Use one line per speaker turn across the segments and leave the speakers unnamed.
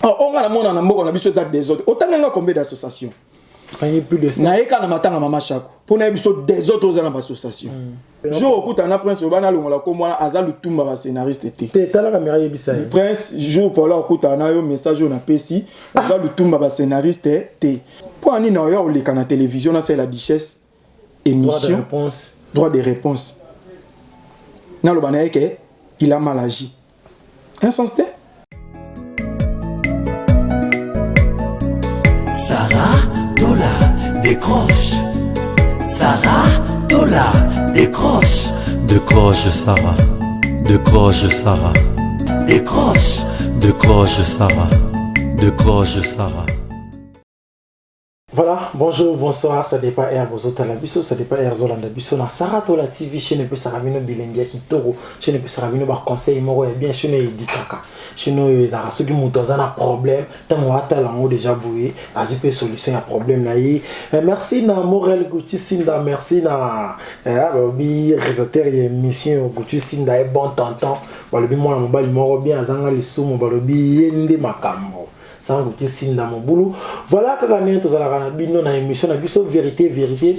Oh, oyo nga namona na mboka na biso eza désordre. Otanga nga combien d'association?
Tangi plus de 100.
Nayeka na matanga mama Shako mpo nayebi biso désordre oza na baassociation. Jour okutana na Prince, oba nalongola kombo wana, aza lutumba bascénariste te.
Te, tala caméra, yebisa ye.
Prince, jour Paula okutana na yo, message oyo napesi, oza lutumba bascénariste te. Mpo ani na oya oleka na télévision, nasalela Duchesse
Droit de
émission
réponse.
Droit de réponse, naloba na ye ke il a mal agi, insensé te.
Sarah Tola décroche. Sarah Tola décroche.
Décroche Sarah, décroche Sarah,
Décroche.
Décroche Sarah, décroche Sarah.
Voilà, bonjour, bonsoir, ça dépend heure bozotala biso, ça dépend heure zolanda biso na Sarah Tola TV, chaîne epesaka bino bilengi ya kitoko, chaîne epesaka bino ba conseil moko ya bien, chaîne edikaka. Chaîne oyo ezalaka soki moto aza na problème, ntango atala yango déjà boye, azwi mpe solution ya problème na ye. Merci na Morel Gucci Sinda, merci na balobi réalisateur ya émission Gucci Sinda e bon tonton, balobi mwana mobali moko bien azanga lisumu, balobi ye nde makambo. Sango ti Sinda mobulu. Voilà, kaka ndenge tozalaka na bino na émission na biso Vérité Vérité.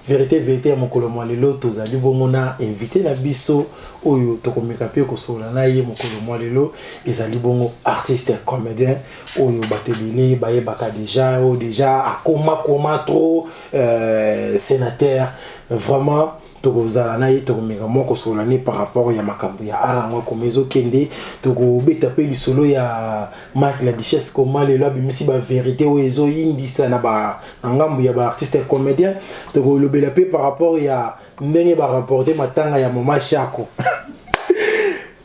Vérité Vérité ya mokolo mwa lelo, tozali bongo na invité na biso oyo tokomeka mpe kosolola na ye mokolo mwa lelo. Ezali bongo artiste comédien oyo bato ebele bayebaka déjà, oyo déjà akoma koma trop, sénateur. Vraiment, tokozala na ye, tokomeka mwa kosolola ne par rapport ya makambo ya art yango akoma ezokende. Tokobeta mpe lisolo ya Mike la Duchesse, koma lelo abimisi bavérité oyo ezoyindisa na ngambu ya baartiste comédien. Tokolobela mpe par rapport ya ndenge bareporte matanga ya mama Shako,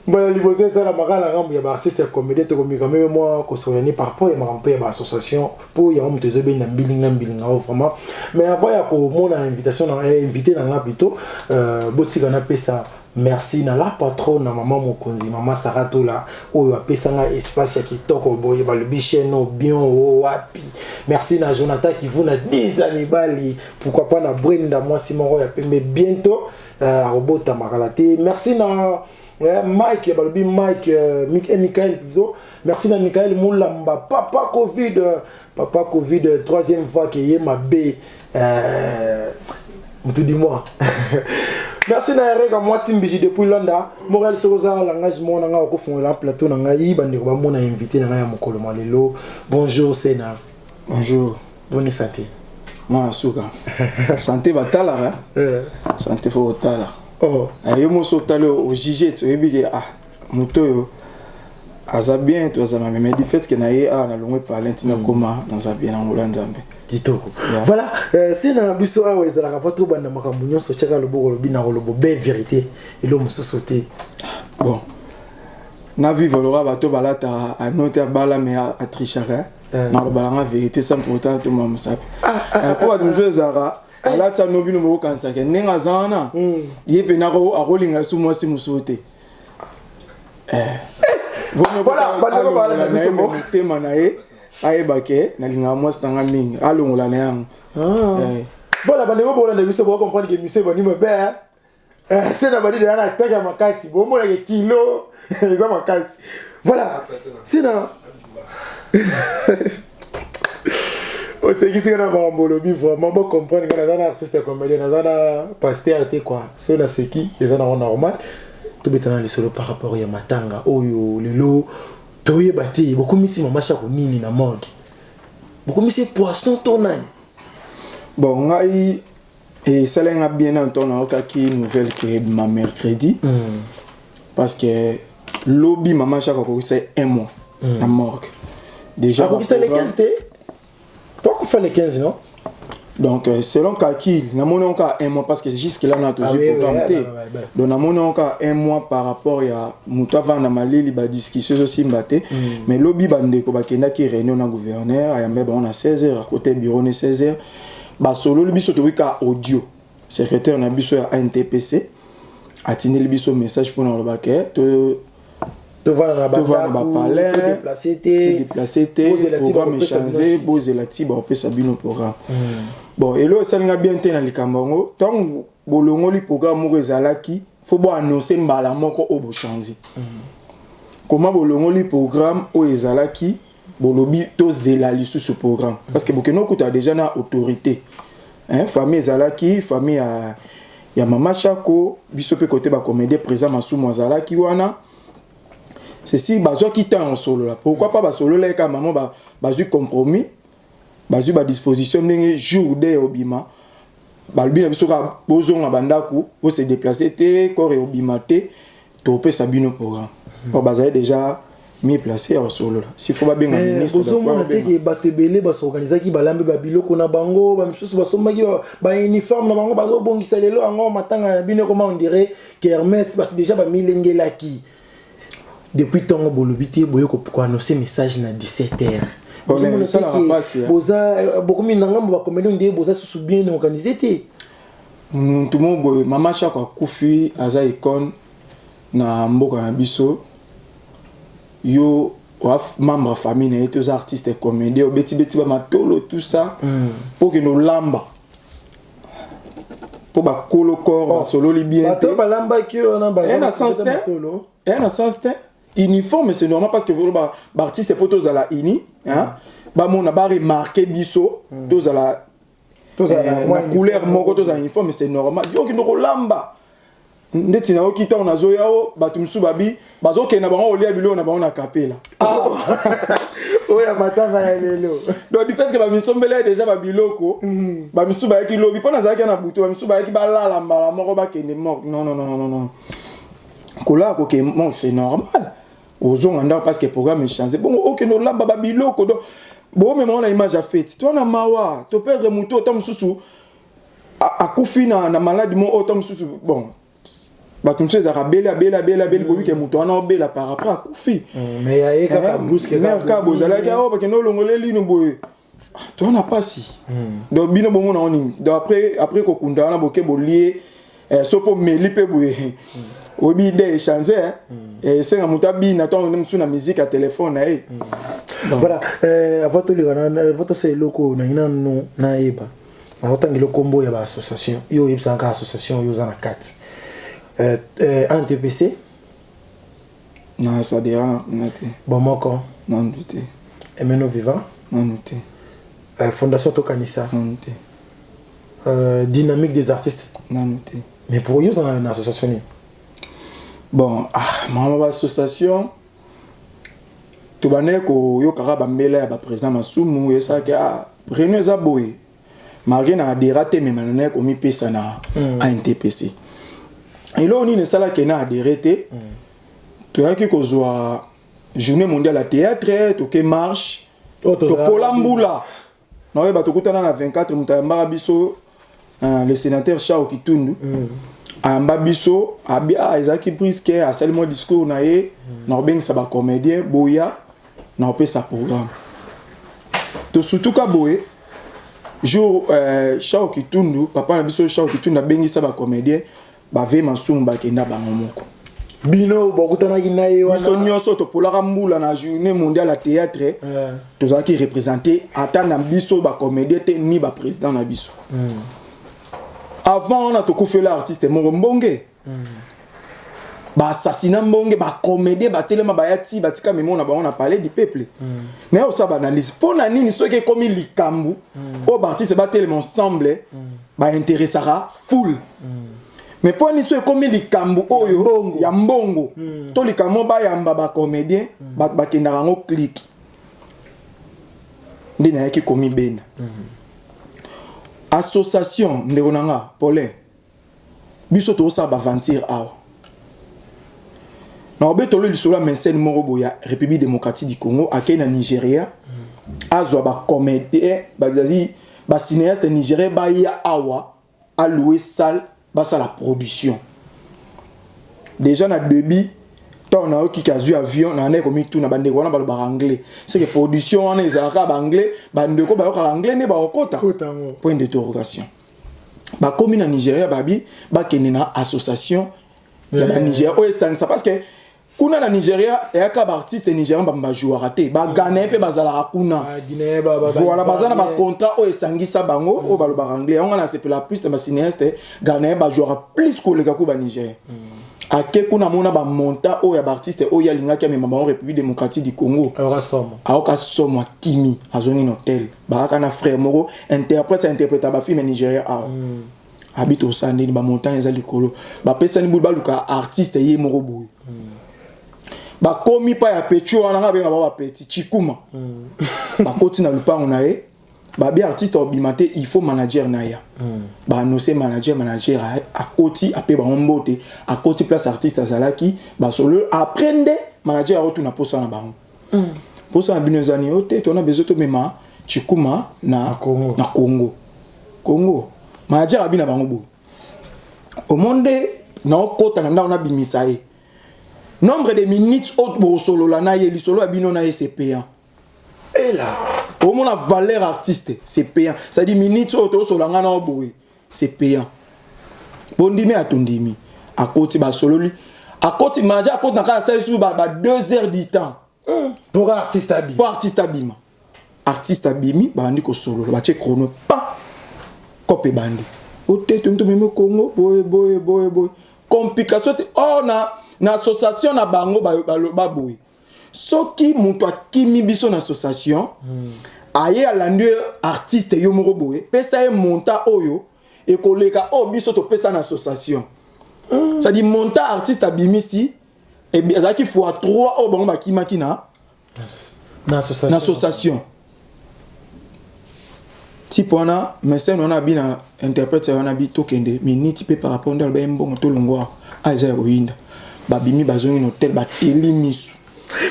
mbala liboso esalamaka na ngambu ya baartiste ya comédien. Tokomeka meme mwa kosolola ne par rapport ya makambo mpe ya baassociation, mpo yango moto ezobenda mbilinga mbilinga oyo vraiment. Mais avant ya komona invitation na invité na nga plutôt, botika napesa merci na la patronne, na mama mokonzi, mama Sara Tola, oyo apesanga espace ya kitoko boye, balobi chaîne oyo bien o wapi. Merci na Jonathan Kivu na 10 mibali, pourquoi pas na Brenda, mwasi moko ya pembe, bientôt akobotama kala te. Merci na Mike, balobi Mike, Michael plutôt, merci na Michael Mulamba, papa Covid, papa Covid, troisième fois ke ye mabe, mutu du mois. Merci na Ereka mwasi mbiji depuis Londres. Moral, soki oza langage moko na ngai, okofungola plateau na ngai, bandeko bamona invité na ngai ya mokolo mwa lelo. Bonjour Sena.
Bonjour.
Boni santé?
Mwana suka, santé batalaka. Santé fo otala.
Oh.
Yo moso otali, ojuge ti oyebi ke ah, moto oyo aza bien to aza mabe. Mais du fait ke na ye awa nalongwe parle ntina koma, naza bien na ngola Nzambe.
Kitoko. Voilà, se na biso awa ezalaka va tobanda makambo nyonso, tiaka loboko, lobi na kolobo be vérité, elo mosusu te.
Bon, na vivre loka bato balataka ano te, abala me atrichaka. Naloba nanga vérité sans pourtant toma mosapi, po bato mosusu ezalaka alati ano, bino bokokanisaka ndenge aza wana, ye mpena akolinga su mwasi mosusu te.
Voilà, bandeko balanda biso
motema na ye ayeba ke nalingaka mwasi nanga mingi, alongola na yango.
Voilà, bandeko bolanda biso, bocomprendre ke émission ebandi mabe. Se na bandi deya na attaque ya makasi, bomonake kilo eza makasi. Voilà, se na osekisi nga na makambo olobi. Vraiment, bocomprendre nga naza na artiste ya comédien, naza na pasteur te quoi. So naseki, eza nango normal. Tobetana lisolo par rapport ya matanga oyo lelo toyeba te bokomisi mama Shako nini na morgue, bokomisi poisson to nani?
Bon, ngai esalaki nga bien na ntongo nayokaki nouvelle ke ebima mercredi, parce que lobi mama Shako akokisa un mois na morgue déjà.
Akokisa le 15 te po akufa le 15, non?
Donc selon calcul, namoni yango kaka un mois, parce que jusque là na tozwi programme te. Donc namoni yango kaka un mois par rapport ya moto avanda malili, badiscussion ezosimba te. Mais lobi bandeko bakendaki réunion na gouverneur, ayambe bango na 16 heures, akota bureau ne 16 heures, basololi. Biso tokoki kaka audio, secrétaire na biso ya ANTPC atindeli biso message mpona koloba ke
tovanda na
tovanda na bapalais,
todéplace te,
déplace te, programme échange, bozela ti baopesa bino programme. Bon, elo esalinga bien te na likambo yango. Ntango bolongoli programme moko ezalaki, fo boannonce mbala moko oyo bochange. Koma bolongoli programme oyo ezalaki. Bolobi tozela lisusu programme, parce que bokende okuta déjà na autorité, hein, famille ezalaki famille ya mama Chako. Biso mpe kote bacomédien, président Masumu azalaki wana. Ceci bazwaki temps osolola. Pourquoi pas basolola eka mama, bazwi compromis, bazwi badisposition ndenge jour de obima. Balobi na biso kaka bozonga bandako, bose déplace te, corps eobima te, topesa bino programme. Po bazali déjà mieux placé ya kosolola. S'il faut babenga
ministre, bozomona te ke bato ebele basorganisaki, balambi babiloko na bango, bamisusu basombaki bauniforme na bango, bazobongisa lelo yango matanga na bino ekoma on dirait kermesse. Bato déjà bamilengelaki depuis ntongo. Bolobi te, boye koannonce message na 17 heures. Boza bokomi na ngambo bacomédien nde boza susu bien organisé te.
Mutu mo boye, mama Chako akufi, aza icône na mboka na biso. Yo oa membre ya famille na ye te, oza artiste comédien, obetibeti bamatolo, tout ça, mpo okende olamba mpo bakolo corps basololi bien.
Bato balambaki wana.
Na sens te, eya na sens te. Uniforme, c'est normal, parce que baartiste mpo tozala uni, bamona, baremarke biso, tozala na couleur moko, tozala uniforme, c'est normal. Yo okende kolamba ndeti nayoki ntango nazoya o bato mosusu babi bazokende bango kolia biloko na bango na kapela.
Oyo ya matanga ya lelo.
Donc du fait que bamisombeli déjà babiloko, bamisusu bayaki lobi mpo nazalaki na butu, bamisusu bayaki balala mbala moko, bakende morgue. Non, non, non, non, non, kolala kokende morgue, c'est normal, ozonga ndako parce que programme echange. Bongo okende olamba babiloko, donc bomema wana image ya fête to wana. Mawa, toperdre motu ota mosusu akufi na maladie mo oyo ta mosusu. Bon, bato mosusu ezalaka abeli, abeli, abeli, abeli, bobi ke moto wana obela, par après akufi.
Mais yaye kaka brusque.
Kaka bozalaki awa, bakende olongola elino boye, to wana pasi. Donc bino bomona ngo nini? Donc après kokunda wana, boke bolie so mpo meli mpe boye, oyebi ide échange, esenga moto abina ntango mosusu na musique ya telefone na ye.
Voilà, avant toleka, avant tosala eloko nangi nanu nayeba, nazotangela nkombo ya baassociation yo oyebisaka, association oyo oza na kati, ANTPC.
Na sadera na te.
Bomoko.
Nanu te.
Emeno Vivant.
Nanu te.
Fondation Tokanisa.
Nanu te.
Dynamique des artistes.
Nanu te.
Mais pour yo oza na association nini?
Bon, ah, mama, baassociation tobandaki koyokaka bambela ya baprésident Masumu esalaki, ah, réunion eza boye, malgré na adhéra te, mema nanaki komipesa na ANTPC. Eloko nini esalaki na adhéré te? Toyaki kozwa Journée mondiale ya théâtre, toke marche, topola mbula, naoyeba tokutana na 24. Moto ayambaka biso, le sénateur Charles Kitundu, ayamba biso abi, ah, ezalaki brusque. Asali mwa discours na ye, na kobengisa bacomédien boya na kopesa programme. Tosutuka boye jour Charles Kitundu, papa na biso Charles Kitundu, abengisa bacomédien bave Masumu, bakenda bango moko.
Bino bokutanaki na ye wana?
Biso nyonso topolaka mbula na Journée mondiale ya théâtre, tozalaki représente ata na biso bacomédien te, ni baprésident na biso. Avant wana tokufela artiste moko Mbonge, baassasina Mbonge, bacomédien batelema, baya ti batika memo na bango na Palais du peuple. Naye osala baanalyse mpo na nini soki ekomi likambo oyo baartiste batelema ensemble, bainteresaka foule, mais mpo nini so ekomi likambo oyo ya mbongo to likambo bayamba bacomédien, bato bakendaka yango clique? Nde nayaki komibenda association. Ndeko na nga Paulin, biso tozosala baventure awa na obetolo lisolo ya mécène moko boye ya République démocratique du Congo, akei na Nigeria, azwa bacomédien, bazali bacinéaste nigérien, baya awa, aloue salle, basala production. Déjà na début, ntango nayoki azwi avion na ndeko, mituna bandeko wana balobaka anglais, c'est que production wana ezalaka baanglais, bandeko bayokaka anglais nde bakokota. Point d'interrogation. Bakomi na Nigeria, babi bakende na association ya banigeria oyo esangisa, parce que kuna na Nigeria eyaka baartiste nigérien bajouaka te, baghanéen mpe bazalaka kuna. Voilà, baza na bacontrat oyo esangisa bango oyo balobaka anglais. Yango nga nasepela plus na bacinéaste ghanéen, bajouaka plus koleka ku banigérien. Ake kuna, amona bamontant oyo ya baartiste oyo alingaki amema bango République démocratique du Congo.
Ayoka somo.
Aoka somo, akimi, azongi na hotel. Bakaka na frère moko interprète, interprète bafilme nigérien awa. Abi tosala ndeni? Bamontant eza likolo. Bapesani bulu, baluka artiste ye moko boye. Bakomi pa ya petit wana, nga benga bao bapeti Chikuma. Bakoti na lupango na ye, babi artiste obima te, il faut manager na ya. Baannonce manager, manager akoti, ape bango mbote, akoti place artiste azalaki, basolo. Après nde manager akotuna posa na bango: "Posa na bino eza nini?" "O te, tona besoin tomema Chikuma na
Congo."
Na Congo. Congo, manager abi na bango boye: "Omonde naokota na ndako, nabimisa ye, nombre de minutes oyo bosolola na ye, lisolo ya bino na ye, c'est payant."
Ela.
Omona valeur artiste, c'est payant, c'est-à-dire minute oyo tozosola nga na boye, c'est payant. Bondimi? Atondimi. Akoti, basololi, akoti, manager akoti na kaka, asali su ba 2 heures du temps.
Pour artiste abi.
Mpo artiste abima. Artiste abimi, babandi kosolola, batie chrono pa kope, ebandi ote tongi tomemi Congo boye boye boye boye, complication te. Or na association na bango baloba boye: soki moto akimi biso na association, aye alandi artiste yo moko boye, pesa ye montant oyo ekoleka oyo biso topesa na association. C'est-à-dire montant artiste abimisi azalaki fois 3 oyo bango bakimaki na
na association.
Na association. Type wana, médecin wana abi na interprète wana, bi tokende miniti mpe par rapport nde aloba ye mbongo, tolongwa a eza ya koyinda. Babimi, bazongi na hotel, bateli miso.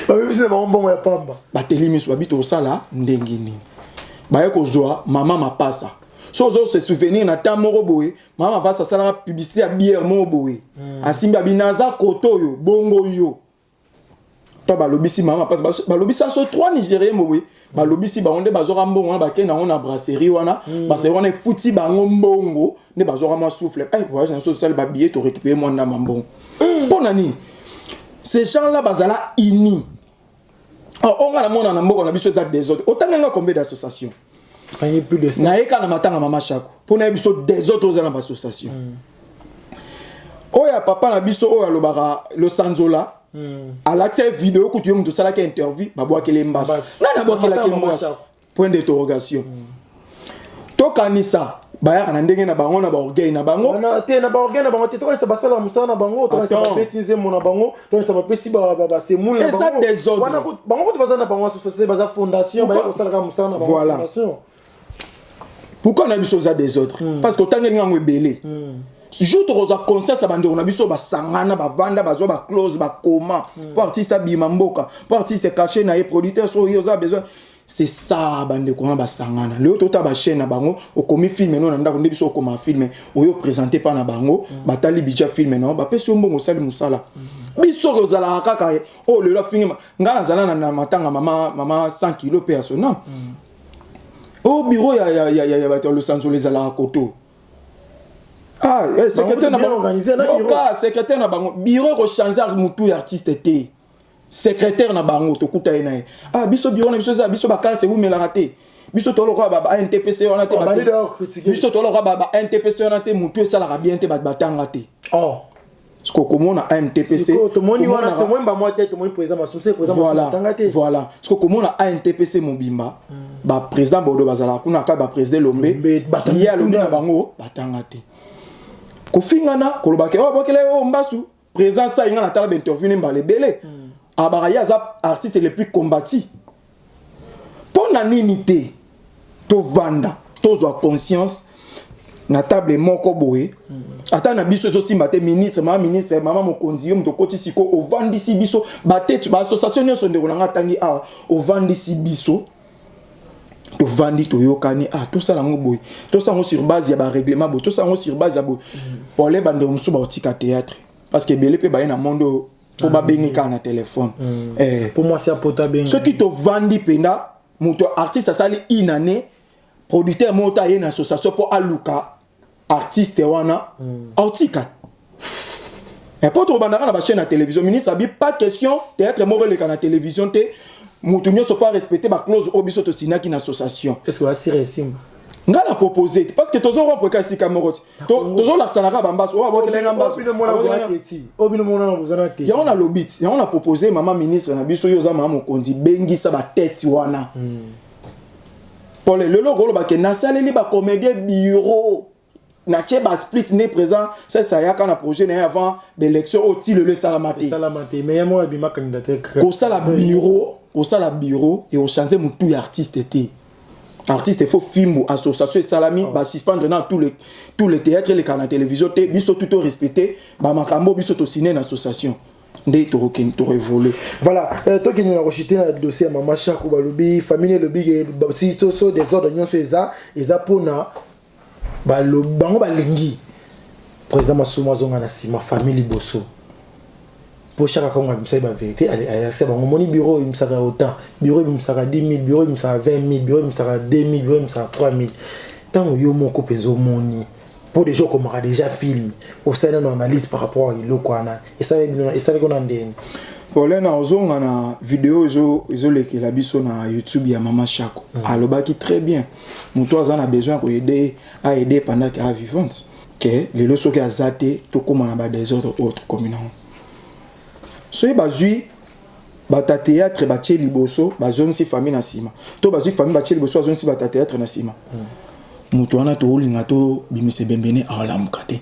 Babebisi na bango mbongo ya pamba.
Bateli miso, babi tosala ndenge nini? Baye kozwa mama Mapasa. So ozo se souvenir, na temps moko boye, mama Mapasa asalaka publicité ya bière moko boye, asimbi, abi naza kote oyo bongo yo to. Balobisi mama Mapasa, balobisi aso trois Nigérien boye, balobisi bango nde bazwaka mbongo wana, bakende yango na brasserie wana. Brasserie wana efuti bango mbongo, nde bazwaka mwa souffle. Ay, voyage na biso, tosali babillet, torécupéré mwa ndamba mbongo. Mpo na nini ces gens là bazala unis? Or onga na mona na mboka na biso eza désordre. Otanganga combien d'association?
Tangi plus de 100.
Nayeka na matanga mama Shako mpo na ye biso désordre oza na baassociation. Oyo ya papa na biso oyo alobaka losanzola, alakisa ye video kutu, ye moto osalaki interview, babwakeli ye mbaso.
Mbaso.
Nani abwakelaki
Matanga mama
mbaso?
Shako.
Point d'interrogation. Tokanisa bayaka na ndenge na bango, na baorgueil na bango.
Wana te, na baorgueil na bango te. Tokanisa basalaka mosala na bango, tokanisa
Attends.
babeti nzembo na bango, tokanisa bapesi basemule na
Eza
bango.
désordre.
Wana bango kutu baza na bango association, baza fondation, baya kosalaka mosala na bango.
Voilà.
Fondation.
Pourquoi na biso eza désordre? Parce que otangeli ngango ebele. Jour tokozwa conscience ya bandeko na biso, basangana, bavanda, bazwa baclause, bakoma mpo artiste abima mboka, mpo artiste caché na ye, producteur so oyo oza besoin, c'est ça. Bandeko wana basangana. Lelo tota bachaîne na bango, okomi film no na ndako nde biso okoma film oyo présente mpa na bango, batali budget film na bapesi yo mbongo, osali mosala. Biso ozalaka kaka oyo lelo afingi ngai, nazala na matanga mama 100 kilo mpe ya sonam oyo bureau ya bato ya losanzolo ezalaka koto. Ah, eh, secrétaire na
bien
bango
organisé, na bureau.
Yoka, secrétaire na bango, bureau ekochange mutu ya artiste te. Secrétaire na bango, tokuta ye na ye: "Ah, biso bureau na biso eza biso bacarte ewumelaka te, biso tolokola ba NTPC wana te."
Oh, bandi d'ailleurs critiquer.
Biso tolokola ba NTPC wana te, mutu esalaka bien te, bato batanga te.
Oh.
Parce que komona ANTPC
Sikoyo tomoni wana, tomoni bamwa te, tomoni président Masumu se, président Masumu
Voilà.
atanga te.
Voilà, parce que komona ANTPC mobimba, baprésident bodo bazalaka kuna kaka, baprésident Lombe.
Lombe, bato
ye alobi
mituna.
Na bango batanga te, kofingana, kolobaka oyo bokele oyo mbasu. Président sa nga natala bainterview ne mbala ebele, abaka ye aza artiste le plus combati. Mpo na nini te tovanda, tozwa conscience na table moko boye? Ata na biso ezosimba te. Ministre, mama ministre, mama mokonzi, yo moto okoti siko, ovandisi biso bateti baassociation nyonso, ndeko na nga atangi awa, ovandisi biso, tovandi, toyokani: ah, tosala yango boye, tosala yango sur base ya barèglement boye, tosala yango sur base ya boye. Pole bandeko mosusu bakotika théâtre parce que ebele mpe baye na monde oyo mpo babengi kaka na telefone. Eh,
po mwasi apota bengi.
Soki tovandi mpenza, moto artiste asali une année, producteur moko te aye na association mpo aluka artiste wana, aotika mpo tokobandaka na bachaîne ya télévision. Ministre abi pas question théâtre moko eleka na télévision te, moto nyonso faut arespecte baclause oyo biso tosinaki na association.
Est ce que asire esimba?
Nga na propose te, parce que tozorompre ka esika moko te. Tozolakisa na kaka bambaso oyo abwakelanga mbaso. Yango nalobi ti, yango na propose mama ministre na biso, yo oza mama mokonzi, bengisa batete wana. Pole lelo okoloba ke nasaleli bacomédien bureau, natie basplit nde présent sasa ayaka na projet na ye avant baélection oyo, ti lelo esalama te.
Esalama te, mais ye moko abima candidature.
Kosala bureau ekochange motu ya artiste te. Artiste, il faut fimbu. Association esalami, basuspendre na tous les théâtre elekaka na télévision te. Biso tu torespecte bamakambo biso tosine na association nde tokokende, tokoévolue.
Voilà, tokende na koshite na dossier ya mama Shako. Balobi famille elobi ke si so désordre nyonso eza mpona bango balingi président Masumu azonga na nsima, famille liboso, mpo chaque akongo abimisaki bavérité, alakisa bango. Moni bureau ebimisaka autant, bureau ebimisaka 10 000, bureau ebimisaka 20 000, bureau ebimisaka 2 000, bureau ebimisaka 3 000. Ntango yo moko mpenza omoni, mpo déjà okomaka déjà film, osali nano analyse par rapport à eloko wana, esalaki ona ndeni?
Problème na ozonga na video ezolekela biso na YouTube ya mama Shako. Alobaki très bien, moto aza na besoin ya koaider, aide pendant ke avivante, ke lelo soki aza te, tokóma na badésordre oyo tokómi nango. Soki bazwi bato ya théâtre batie liboso, bazongisi famille na nsima, to bazwi famille batie liboso, bazongisi bato ya théâtre na nsima, moto wana toolinga tobimisa ebembene, aolamuka te.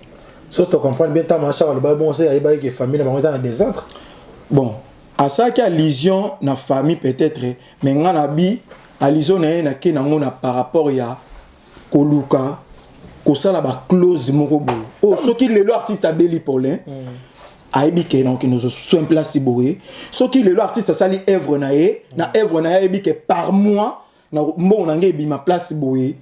So to comprendre bien, ntango Machaka alobaki bongo, se ayebaki ke famille na bango eza na désordre?
Bon, asalaki allusion na famille peut-être, mais nga na bi allusion na ye nake nango na par rapport ya koluka kosala baclause moko boye oyo soki lelo artiste abeli Paulin, ayebi ke nakokende kozwa soin place boye. Soki lelo artiste asali œuvre na ye, na œuvre na ye ayebi ke par mois na mbongo na ngai ebima place boye,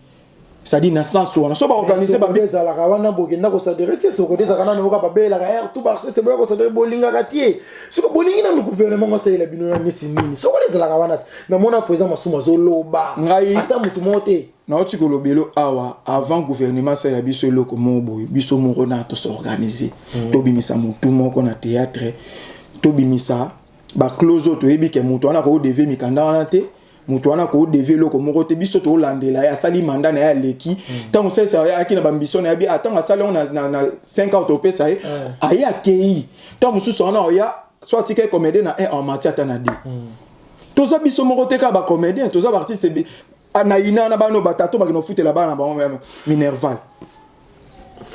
c'est-à-dire na sens wana so baorganize.
Babi ezalaka wana, bokenda kosadere tie sokode ezalaka nano oka babelaka r tout baartiste boya kosadere, bolingaka tie soki bolingi nanu gouvernement ngo asalela bino na neti nini. Sokode ezalaka wana te, namona président Masumu azoloba.
Ngai
ata motu moko te.
Nauti koloba elo awa, avant gouvernement asalela biso eloko moko boye, biso moko na tosorganize, tobimisa motu moko na théâtre, tobimisa baclause oyo toyebi ke moto wana akodeve mikanda wana te, moto wana kodeve eloko moko te. Biso tolandela ye, asali mandat na ye, aleki. Ntango salisa ayaki na bambition na ye, bi ntango asali yango na 5 ans, topesa ye, aye akei. Ntango mosusu wana oya so atika ye comédien na 1 amati ata na 2. Toza biso moko te kaka bacomédien, toza baartiste na ina na bana oyo batato bakende kofutela bana na bango minerval.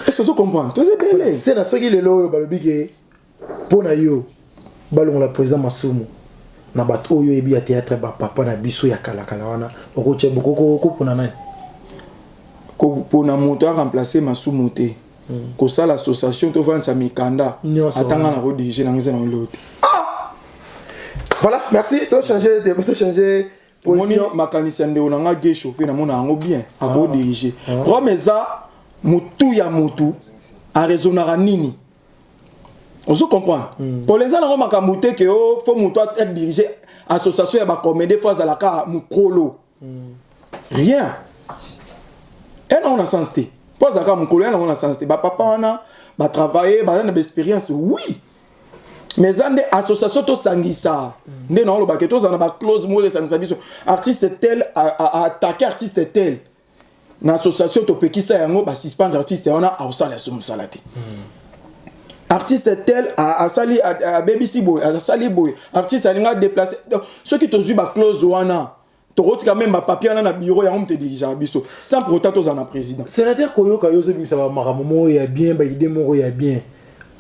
Est ce que ozo comprendre? Toza ebele.
Se na soki lelo oyo balobi ke mpo na yo balongola président Masumu na bato oyo oyebi ya théâtre, bapapa na biso ya kalakala wana, okotia kopona nani?
Kopona moto aremplace Masumu te, kosala association, tovandisa mikanda.
Nyonso
atanga
wana.
Na kodirige nanga eza na eloko te.
Voilà, merci. Tochanger, tochanger
Omoni
position.
makanisi ya ndeko na nga Gesho mpe namona yango bien, akodirige. Problème eza motu ya motu araisonnaka nini, ozo comprendre? Polo eza nango makambo te ke o fo moto adirige association ya bacomédie, fo azalaka mokolo. Rien e nango na sens te, mpo azalaka mokolo ya nango na sens te. Bapapa wana batravaille, baza na baexpérience, oui, mais eza nde association tosangisa nde na olobake tozala na baclause moko esangisa biso. Artiste tel attaqué artiste tel na association, topekisa yango, basuspendre artiste wana, akosala so mosala te. Artiste tel asali, abebisi boye, asali boye, artiste alingi adéplace. Donc soki tozwi baclause wana, tokotika même bapapier wana na bureau yango moto edirigeaka biso, sans pour autant tozala na président.
Sénateur, koyoka yo ozobimisa bamakambo moko ya bien, baide moko ya bien,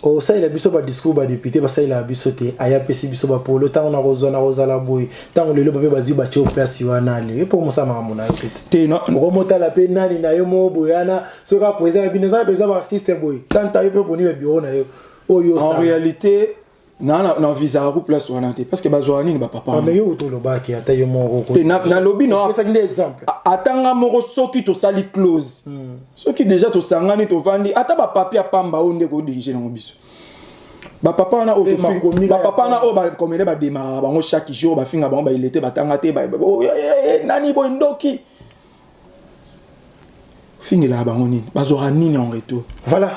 osalela biso badiscours badéputé basalelaka biso te. Aya apesi biso bapolo ntango nakozwa nakozala boye, ntango lelo bape bazwi batie o place wana, ale yo mpo mosala makambo na yo peti.
Te, no.
Okomotala mpe nani na yo moko boye wana, soki président ya bino eza na besoin baartiste boye, tanta yo mpe poni babureau na yo oyo
En
osala.
réalité na visaka ku place wana te, parce que bazwaka nini bapapa
Ah,
wana?
Mais yo tolobaki ata yo moko.
Te, nalobi na
opesaki nde exemple.
Atanga moko, soki tosali clause, soki déjà tosangani, tovandi, ata bapapier ya pamba oyo nde kodirige nango biso, bapapa wana oyo
C'est makomi kaka ya
bapapa wana oyo bacomédien bademaraka bango chaque jour, bafinga bango, bailete, batanga te, oh, eh, eh, nani boye, ndoki, fingelaka bango nini, bazwaka nini en retour?
Voilà,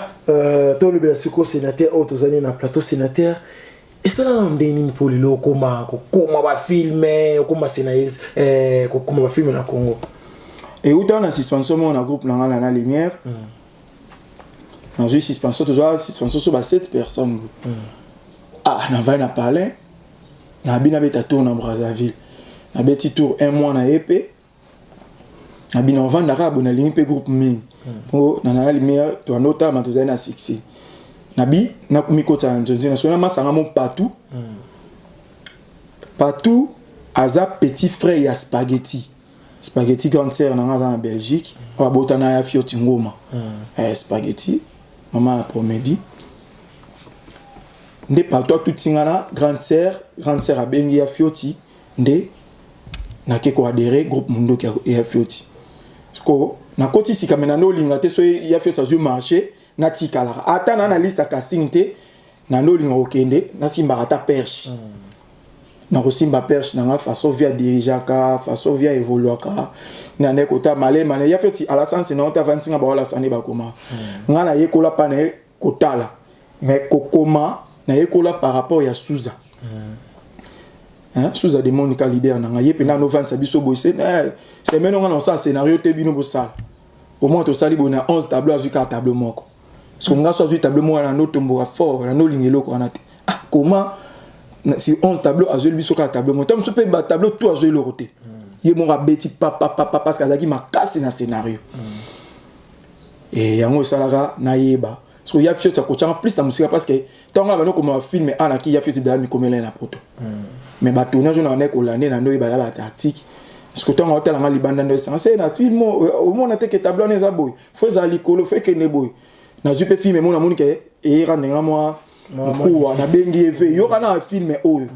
tolobela sikoyo sénateur oyo tozali na plateau. Sénateur, esala na ndenge nini mpo lelo okoma kokoma bafilme, okoma scénariste, kokoma bafilme na Congo?
Euta na suspension moko na groupe na nga na Lumière. Nazwi suspension, tozwa suspension so ba 7 personnes. Ah, navai na palais, nabi nabeta tour na Brazzaville. Nabeti tour un mois na ye mpe nabi na ovanda kaka boye, nalingi mpe groupe mingi mpo na Lumière toanda otalama, tozali na succès. Nabi namikota na nzonzi na soki namasanga mo Patou. Patou aza petit frère ya Spaghetti. Spaghetti, grande sœur na nga, aza na Belgique, oyo abotana ya Fioti Ngoma. Spaghetti mama na Promedi nde Patou atuti nga na grande sœur. Grande sœur abengi ya Fioti nde nake koadhérer groupe Mundoki ya Fioti. Ko nakoti sika, me na nde olinga te so ya Fioti azwi marché, natikalaka ata na liste ya casting te. Na nde olinga kokende, nasimbaka ata perche. Nakosimba perche na nga, façon vie adirigeaka, façon vie aévoluaka na nde kota malema na ya Fioti. Alasansi na ota avandisi nga, baolasa nde bakoma. Nga nayekola mpa na ye kotala, mais kokoma nayekola par rapport ya Suza. Hein? Suza de Monica, leader na nga, ye mpenza anovandisa biso boye. Semaine nga na osala scénario te, bino bosala. Au moins tosali boye na 11 tableau, azwi kaka tableau moko. Parce que nga so azwi tableau moko, na notomboka fort, na nolinga eloko wana te. Ah, comment si 11 tableau azweli biso kaka tableau moko? Ta mosusu mpe batableau tout azwi eloko te, ye moko abeti papapapa parce que azalaki makasi na scénario. E yango esalaka nayeba parce que ya Fioti akotyanga plus na mosika, parce que ntango nga bandi okoma bafilm anaki ya Fioti daya mikomela na poto, mais batournage oyo na bandi kolande na nde oyeba ya batactique, parce que ntango aotalanga libanda nde esanga se na film, omona te ke tableau wana eza boye, fo ezala likolo, fo ekende boye. Nazwi mpe film mo, namoni ke eyera ndenge mwa mokuwa, nabengi ye ve yoka na film oyo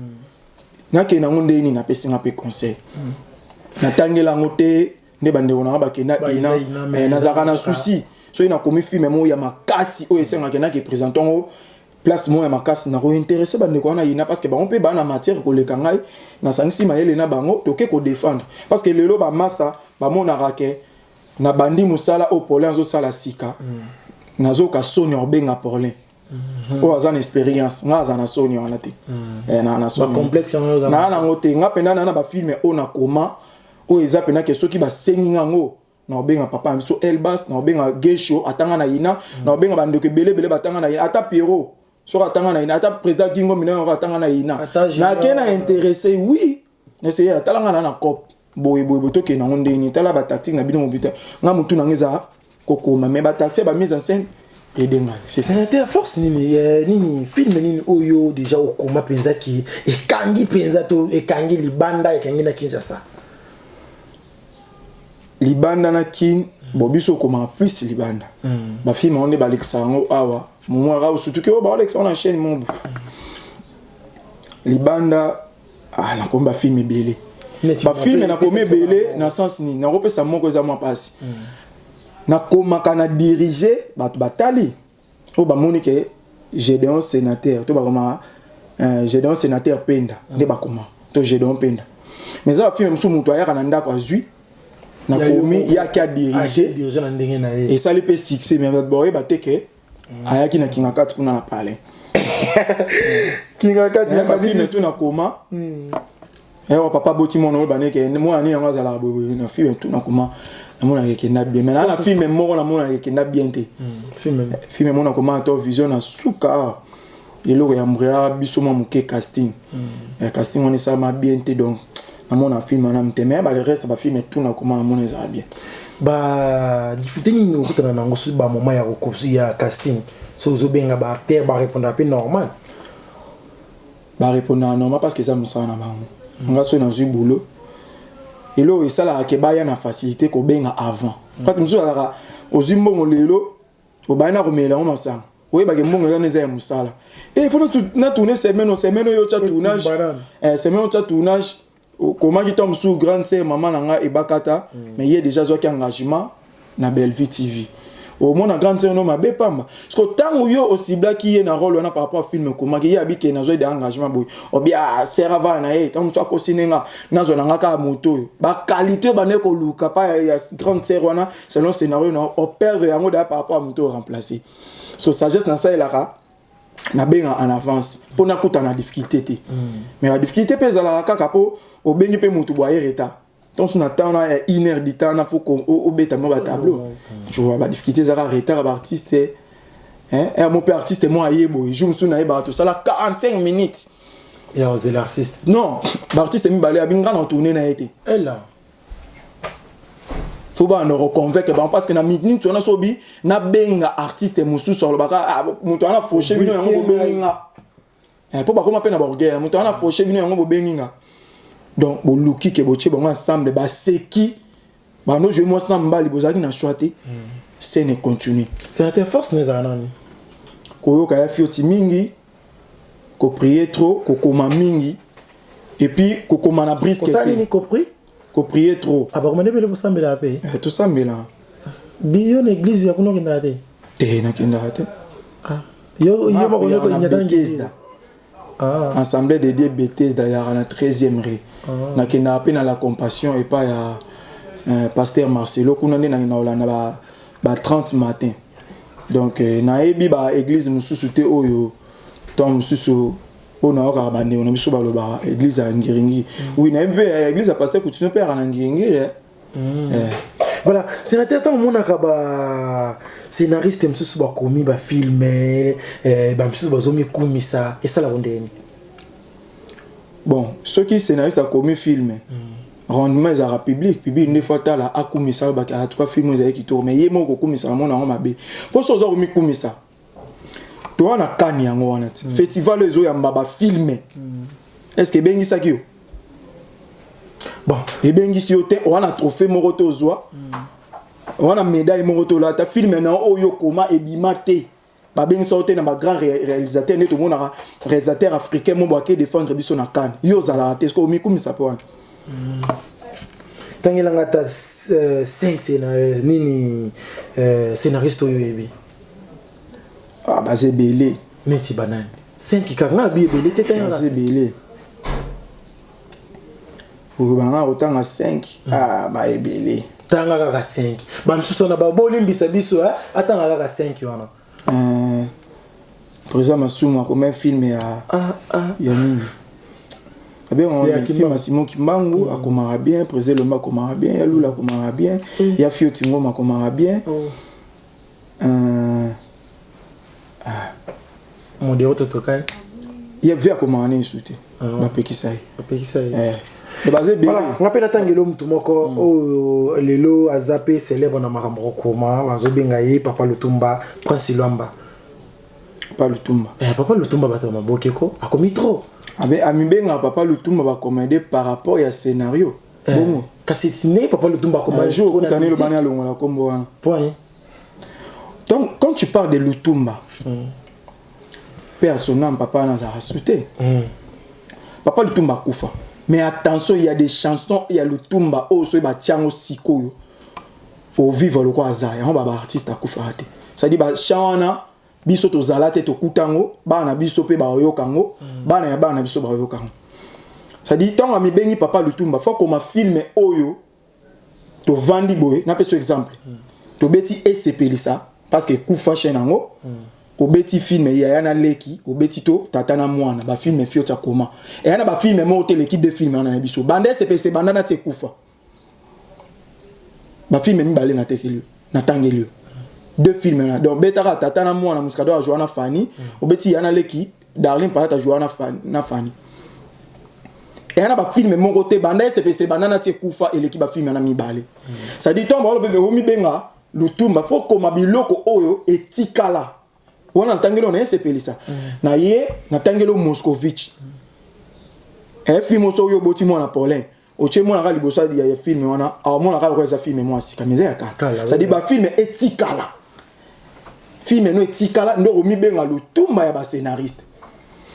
nakende yango ndenge nini, napesinga mpe conseil. Natangela yango te nde bandeko nanga bakenda ina. Nazalaka na souci soki nakomi film moko ya makasi oyo esengaka nake présente yango place moko ya makasi, nakointéresser bandeko wana ina, parce que bango mpe baa na matière koleka ngai. Nasangisi mayele na bango, toke kodéfendre, parce que lelo bamasa bamonaka ke na bandi mosala oyo Paulin azosala sika. Nazoka soni obenga Paulin oyo aza na expérience, nga aza na soni wana te. Naa nango te. Nga mpenza naa na bafilm oyo nakoma, oyo eza mpenza ke soki basengi nga yango, na obenga papa na biso Elbas, na obenga Gesho atanga na ina, na obenga bandeko ebele ebele batanga na ina, ata Pierrot soki atanga na ina, ata président Gingo Minene oko atanga na ina. Nake na intéressé, oui, neseye atalanga na cop boye boye boye, tokende yango ndeni. Tala batactique na bino mobita nga motu nanga eza kokoma, mais batactique ya bamise en scène ede ngai.
Sénateur, force nini, nini, film nini oyo déjà okoma mpenza ki ekangi mpenza to ekangi libanda, ekangi na Kinshasa?
Libanda na Kin, bon, biso okomaka plus libanda. Bafilm yango nde balekisa yango awa momoaka, surtout ke oyo baolekisa yango na chaîne mo libanda. Ah, nakomi bafilm ebele, bafilm nakomi ebele na sens nini? Nakopesa moko eza mwa mpasi. Nakomaka na dirige bato batali oyo bamoni ke Gédéon sénateur to bakoma Gédéon sénateur Penda nde bakoma to Gédéon Penda. Mais eza bafilm mosusu, moto ayaka na ndako, azwi, nakomi, yaki adirige, esali mpe succès, mais bato baoyeba te ke ayaki na kinga kati kuna na palais.
Kinga kati.
Bafilm tu nakoma ewa papa boti mwana oyo baneke mwana nini yango azalaka boye. Na film tu nakoma, namonaka ekenda bien, mais na film moko namonaka ekenda bien te. Film moko nakoma to vision na suka eloko ya mbrea biso mwa moke, casting. Casting wana esalama bien te, donc namona film wana te. Mais bale reste bafilm tu nakoma, namona ezala bien.
Badifficulté nini okutana nango soki bamoment ya ya casting, soki ozobenga baacteur, barépondaka mpe normal?
Barépondaka normal parce que eza mosala na bango. Nga soki nazwi boulot, eloko esalaka ke baya na facilité kobenga avant. Kati mosusu azalaka ozwi mbongo lelo, obandi na komela yango masanga, oyebake mbongo eza eza ya mosala. E faut na tourne semaine o semaine oyo otya tournage, semaine otya tournage, okomaki ntango mosusu grande sœur mama na nga ebakata, mais ye déjà azwaki engagement na Bellevue TV. Omona grande sœur no mabe pamba, parce que ntango yo ociblaki ye na rôle wana par rapport à film ekomaki, ye abike nazwa de engagement boye, obia sœur avana na ye, ntango mosusu akosi nga nazwa na nga kaka moto oyo baqualité oyo bandeki koluka pa ya grande sœur wana selon scénario na operdre yango daya par rapport à moto oyo remplacer. So sagesse nasalelaka, nabenga en avance mpo nakuta na difficulté te. Mais badifficulté mpe ezalaka kaka mpo obengi mpe motu boye aye retard. Ntonso na temps na une heure du temps na faut obeta mwa batableau, tu vois. Badifficulté ezaka retard ya baartiste, hein, mo mpe artiste mo aye boye, jour mosusu nayebaka tosala 45 minutes.
Ya ozela artiste?
Non, baartiste mibale abi nga na tourne na ye te.
Ela.
Faut bana reconvaincre bango, parce que na minute wana so obi nabenga artiste mosusu, alobaka: "Moto wana fauche bino, yango bobengi nga." Mpo bakoma mpe na baorgueil: "Moto wana fauche bino, yango bobengi nga." Donc boluki ke botie bango ensemble, baseki bando jouer mwa sans mbali, bozalaki na choix te, scène continue.
Sénateur, force no ezala nani?
Koyoka ya fioti mingi, koprier trop, kokoma mingi, et puis kokoma na brisque.
Kosala nini? Kopri?
Koprier trop.
Abakoma nde pele bosambela mpe?
Tosambela.
Biyo na église ya kuna okendaka te?
Te, nakendaka te.
Yo yo bakonyoka.
Assemblée de Dieu Bethesda yaka na 13e rue. Nakendaka mpe na La Compassion epai ya pasteur Marcelo. Kuna nde nakenda kolanda ba 30 matin. Donc nayebi baéglise mosusu te. Oyo ntango mosusu oyo nayokaka bandeko na biso balobaka église ya Ngiringiri. Oui, nayebi mpe église ya pasteur Coutinho mpe yaka na Ngiringiri.
Voilà, sénateur, ntango omonaka ba scénariste mosusu bakomi bafilm, bamisusu bazomikumisa, esalaka ndeni?
Bon, soki scénariste akomi film, rendement ezalaka public. Public nde faut atala, akumisa oyo baki: "En tout cas, film ezali kitoko." Mais ye moko kokumisa, namona yango mabe, mpo so oza komikumisa, toza na kani yango wana ti festival oyo ezoyamba bafilm, est ce que ebengisaki yo?
Bon.
Ebengisi yo te. Oza na trophée moko te ozwa, oza na médaille moko te olata. Film na oyo okoma ebima te, babengisa yo te na bagrand réalisateur. Nde tomonaka réalisateur africain mo boake défendre biso na kane, yo ozalaka te. Est-ce omikumisa mpo wana?
Tangelanga ata 5 nini, scénariste oyo oyebi.
Ah, baza ebele.
Neti banani? 5 kaka, nga na bi ebele te.
Baza ebele. Oyo banga kotanga 5, ah, baebele.
Tanga kaka 5. Bamisusu wana babolimbisa biso, atanga kaka 5 wana.
Président Masumu akoma film ya
ah, ah.
ya nini abengaka film ya Simon Kimbangu, akomaka bien. Président Lomba akomaka bien, ya Lula akomaka bien, ya Fioti Ngoma akomaka bien.
Modero Totokai.
Ye vi akomaka ne esu te, bapekisa ye.
Bapekisa ye.
Baza ebele.
Nga mpe natangeli motu moko oyo lelo aza mpe célèbre na makambo kokoma, bazobenga ye Papa Lutumba, Prince Lwamba.
Papa Lutumba.
Papa Lutumba, bato ya maboke ko akomi trop.
Amibengaka Papa Lutumba, bacomédie par rapport ya scénario bongo.
Kasi ndenge Papa Lutumba akoma
jour okutani, elobani alongola nkombo wana.
Poani?
Donc quand tu parles de Lutumba, mpe ya son âme, papa wana azalaka su te. Papa Lutumba akufa, mais attention, il y a des chansons ya Lutumba oyo soki batiango sikoyo, ovivre lokola aza yango. Ba baartiste akufaka te, c'est-à-dire bachant wana biso tozala te, tokuta yango, bana na biso mpe baoyoka yango, bana ya bana na biso baoyoka yango. C'est-à-dire ntango amibengi Papa Lutumba, faut koma film oyo tovandi boye. Napesa exemple: tobeti Esepelisa, parce que ekufa chaîne yango, obeti film Yaya na Leki, obeti to Tata na Mwana, bafilm fioti akoma eya na bafilm moko te eleki de film wana na biso. Banda Esepelisa, banda nati ekufa, bafilm mibale natekeli yo, natangeli yo deux films na. Donc betaka Tata na Mwana, Muscador ajoua na Fani, obeti Ya na Leki, Darling Palata ajoua na Fani. Eya na bafilm moko te banda Esepelisa, banda nati ekufa, eleki bafilm wana mibale. C'est-à-dire ntango balobe omibenga Lutumba, faut koma biloko oyo etikala wana. Natangeli oyo na Esepelisa na ye, natangeli oyo Moscovitch, film oso oyo oboti mwana Paulin, otie mwana kaka liboso ya film wana, aomona kaka lokola eza film mwa sika, mais eza ya kala. C'est-à-dire bafilm etikala, film no etikala nde omibenga Lutumba ya bascénariste.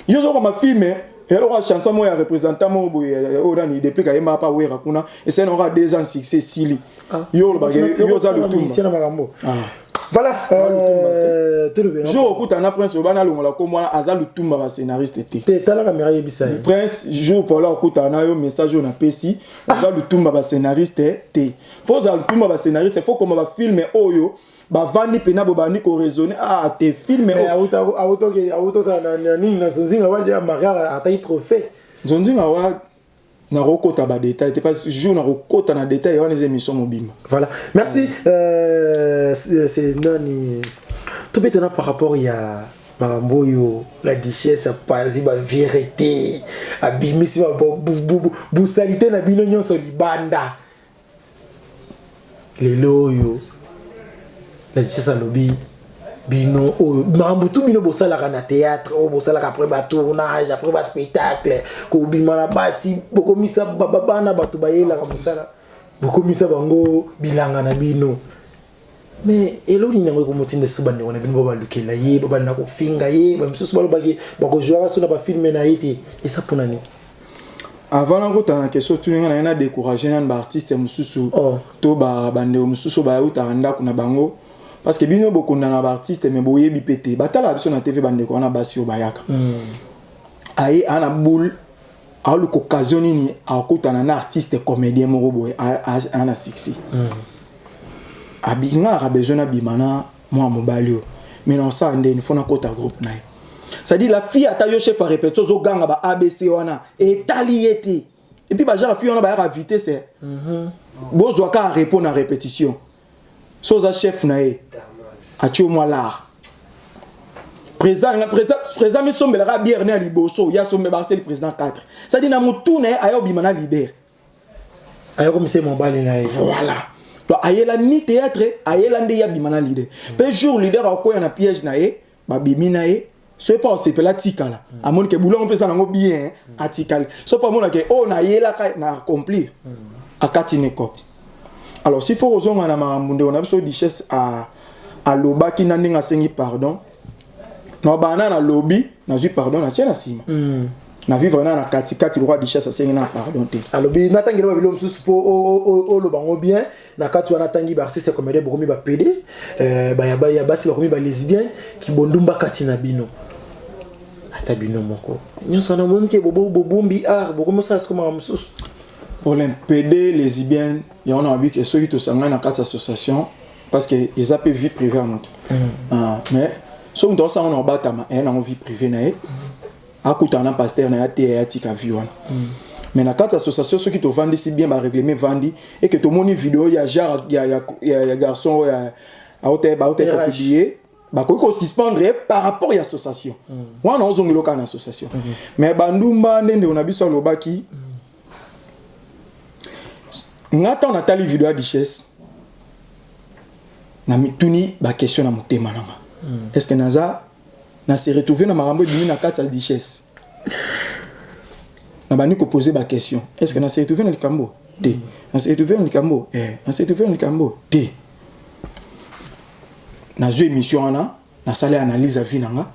Yo ozokoma film eloko chanson moko ya représentant moko boye oyo nani depuis kayemba pa Wera kuna, esali nango 2 ans, succès esili. Yo olobaka yo oza Lutumba.
Voilà.
Jour okutana na Prince, oba nalongola kombo wana, aza Lutumba bascénariste te.
Te, tala caméra, yebisa ye.
Prince, jour Paula okutana na yo, message oyo napesi: oza Lutumba bascénariste te. Mpo ozala Lutumba bascénariste, faut koma bafilm oyo bavandi mpena bo bandi koraisonner. Ah te, film.
Autosala na nini na Zonzinga wadi ya mariage, ataki trophée.
Nzonzinga wa. Nakokota badétail te, parce que jour nakokota na détail wana, eza émission mobimba.
Voilà, merci. C'est nani tobetana par rapport ya makambo oyo la Duchesse apanzi bavérité, abimisi busali te na bino nyonso libanda. Lelo oyo la Duchesse alobi bino oyo makambo tu bino bosalaka na théâtre, oyo bosalaka après batournage, après baspectacle, kobima na basi, bokomisa bana bato bayelaka mosala, bokomisa bango bilanga na bino. Mais eloko nini yango ekomotinda so bandeko na bino babalukela ye, babanda kofinga ye, bamisusu balobaki bakozwaka so na bafilm na ye te? Eza mpona nini?
Avant nakota na question, tuni nga na ye, na décourage nani baartiste mosusu to bandeko mosusu bayautaka ndako na bango, parce que bino bokonda na baartiste, mais boyebi mpe te, batalaka biso na TV. Bandeko wana basi oyo bayaka, aye aa na boule, aoluka occasion nini akutana na artiste comédien moko boye aa na succès. Nga besoin nabima na mwana mobali oyo, mais na osala ndeni? Fo nakota groupe na ye. C'est-à-dire la fille, ata yo chef ya répétition ozoganga ba ABC wana, etali ye te. Et puis bagenre fille wana bayaka vitesse, bozwaka repos na répétition. So oza chef na ye, atie yo mwa lar, président misombelaka bière ne ya liboso ya sombe baseli président 4. C'est-à-dire na motu na ye, aya obima na leader.
Ayokomisa mobali na ye.
Voilà, donc ayela ni théâtre, ayela nde ye abima na leader. Mpe jour leader akoya na piège na ye, babimi na ye, so mpe osepela, atikala, amoni ke bulongo mpe eza nango bien, atikali. So mpe amona ke oyo nayelaka na accomplir, akati ne cope. Alors s'il faut kozonga na makambo ndeko na biso Duchesse alobaki na ndenge asengi pardon, na bana nalobi nazwi pardon, natie na nsima na vivre na katikati. Roi Duchesse asengi na pardon te.
Alobi natangeli babilo mosusu mpo oloba ngo bien. Na kati wana atangi baartiste comédien bokomi bapédé, ya basi bakomi balesbienne, kibondumba kati na bino, ata bino moko nyonso wana omoni ke bobombi art, bokomi osala siko makambo mosusu.
Problème PD, lesbienne, yango na babi ke soki tosangani na kati ya association, parce que eza mpe vie privée ya moto. Ah, mais soki moto aosanga na kobatama, eya nango vie privée na ye, akutana na pasteur na ye te, ye atika vie wana. Mais na kati ya association, soki tovandisi bien barèglement evandi et que tomoni video ya genre ya garçon oyo aote baote
RH.
Kopublier, bakoki kosuspendre ye par rapport ya association wana, ozongela kaka na association. Mais bandumba nde ndeko na biso alobaki, nga ntango natali video ya Duchesse, na mituni baquestion na motema nanga: est ce que naza na se retrouve na makambo ebimi na kati ya Duchesse? Na bandi kopose baquestion: est ce que na se retrouve na likambo te? Na se retrouve na likambo, na se retrouve na likambo te. Nazwi émission wana, nasali analyse ya vie na nga,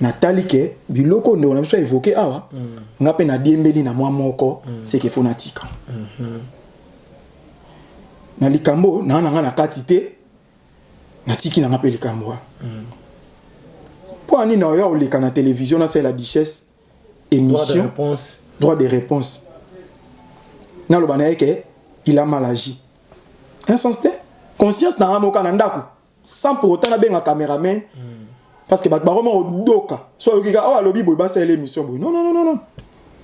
natali ke biloko ndeko na biso évoke awa, nga mpe nadiembeli na mwa moko, seke fo natika na likambo naa na nga na kati te. Natiki na nga mpe likambo wana. Mpo ani na oya koleka na télévision, nasalela Duchesse
droit de
émission
réponse.
Droit de réponse, naloba na ye ke il a mal agi, un sens te. Conscience na nga moko na ndako, sans pour autant nabenga caméraman, parce que bato bakoma kodoka so oyoki kaka oyo alobi boye, basalela émission boye. Non, non, non, non, non,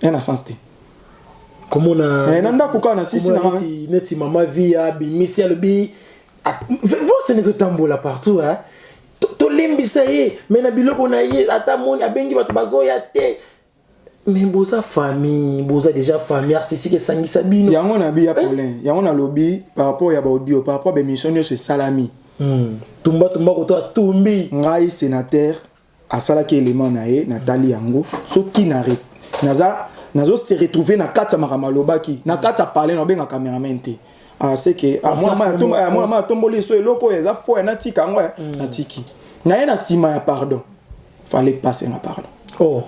un sens te.
Komona
Na ndako kaka na sisi
komona
na nga.
Neti mama vi abimisi, alobi vose ezotambola partout, hein. Tolembisa ye, mais na biloko na ye, ata moni abengi bato bazoya te. Mais boza famille, boza déjà famille artistique esangisa bino.
Yango na bi ya problème, yango nalobi par rapport ya baaudio, par rapport ya baémission nyonso esalami.
Tumba tumba koto atumbi.
Ngai sénateur asalaki élément na ye, natali yango. Soki naza nazo se retrouver na kati ya makambo alobaki na kati ya parle, nabenga cameraman te. Ah, c'est que ah, mwana ma atomboli so eloko oyo eza fo ya natika yango, natiki na ye na nsima ya pardon. Fallait passer na pardon.
Oh,